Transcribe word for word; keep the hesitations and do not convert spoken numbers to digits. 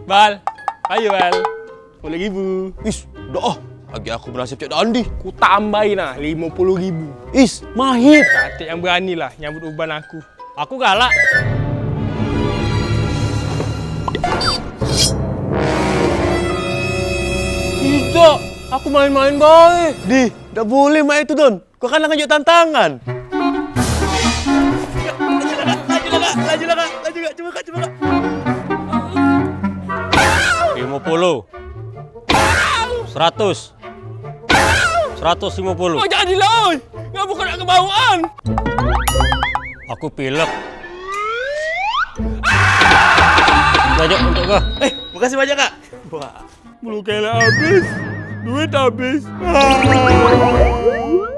Bal, ayo Bal. Sepuluh ribu. Is, dah ah. Lagi aku bernasib cak Dandi. Ku tambahin nah, lima puluh ribu. Is, mahit. Katik yang berani lah nyambut uban aku. Aku galak. Tidak, aku main-main bae. Di, dak boleh mak itu, Don. Kau kan nak ngajuk tantangan. Laju lah, Kak. Laju lah, Kak. Laju, Kak. Cuba, Kak. Cuba, Kak. Lima puluh. Seratus. Seratus lima puluh. Oh, jadi lah, oi. Ngapa kau nak kebawaan? Aku pilek. Banyak untuk kau. Eh, makasih banyak, Kak. Wah. Bulu kelek habis. Duit habis.